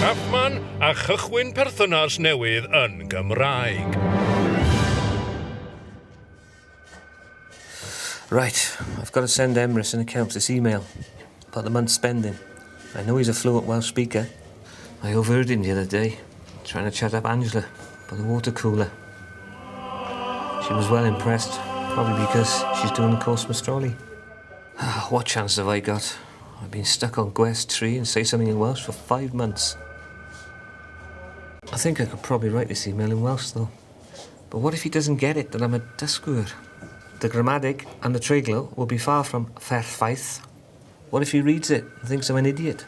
Taffman a chychwyn perthynas newydd yn Gymraeg. Right, I've got to send Emrys in accounts this email about the month's spending. I know he's a fluent Welsh speaker. I overheard him the other day, trying to chat up Angela by the water cooler. She was well impressed, probably because she's doing the course Mastroli. Ah, what chance have I got? I've been stuck on Gwest Tree and say something in Welsh for five months. I think I could probably write this email in Welsh, though. But what if he doesn't get it, that I'm a dysgwyr? The grammatic and the treiglo will be far from perffaith. What if he reads it and thinks I'm an idiot?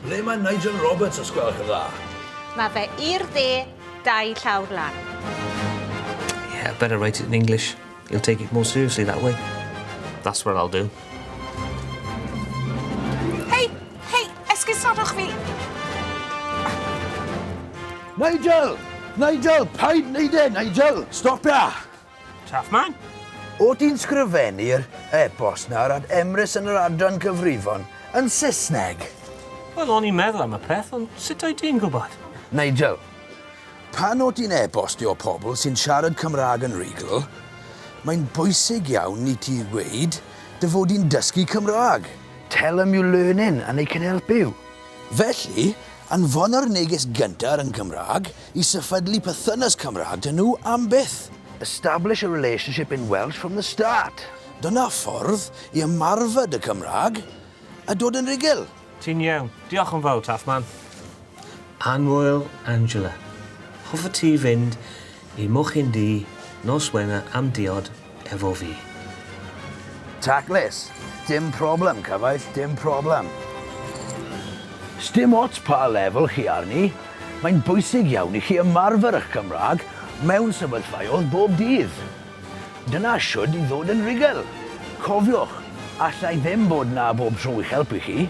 Ble mae Nigel Roberts os gwelwch yn dda? Mae fe i'r dde, dau llawr lan. Yeah, better write it in English. He'll take it more seriously that way. That's what I'll do. Hei, hei, esgusodwch fi. Nigel! Nigel, paid neud e, Nigel! Stopia! Taffman? O ti'n sgrifennu'r e-bost nawr at Emrys yn yr adran cyfrifon yn Saesneg? Wel, o'n i'n meddwl am y peth, ond sut oed ti'n gwybod? Nigel, pan o ti'n e-bostio pobl sy'n siarad Cymraeg yn rhugl, mae'n bwysig iawn i ti ddweud dy fod di'n dysgu Cymraeg. Tell them you're learning and they can help you. Felly, anfona'r neges gyntaf yn Cymraeg i sefydlu perthynas Cymraeg 'da nhw am byth. Establish a relationship in Welsh from the start. Dyna ffordd i ymarfer dy Cymraeg a dod yn rhugl. Ti'n iawn. Diolch yn fawr, Taffman. Annwyl Angela, hoffet ti fynd i Mochyn Du nos Wener am diod efo fi? Taclus, dim problem, cyfaill, dim problem. Sdim ots pa lefel chi arni, mae'n bwysig iawn i chi ymarfer eich Cymraeg mewn sefyllfaoedd bob dydd. Dyna shwd i ddod yn rhugl. Cofiwch, alla i ddim bod 'na bob tro i'ch helpu chi.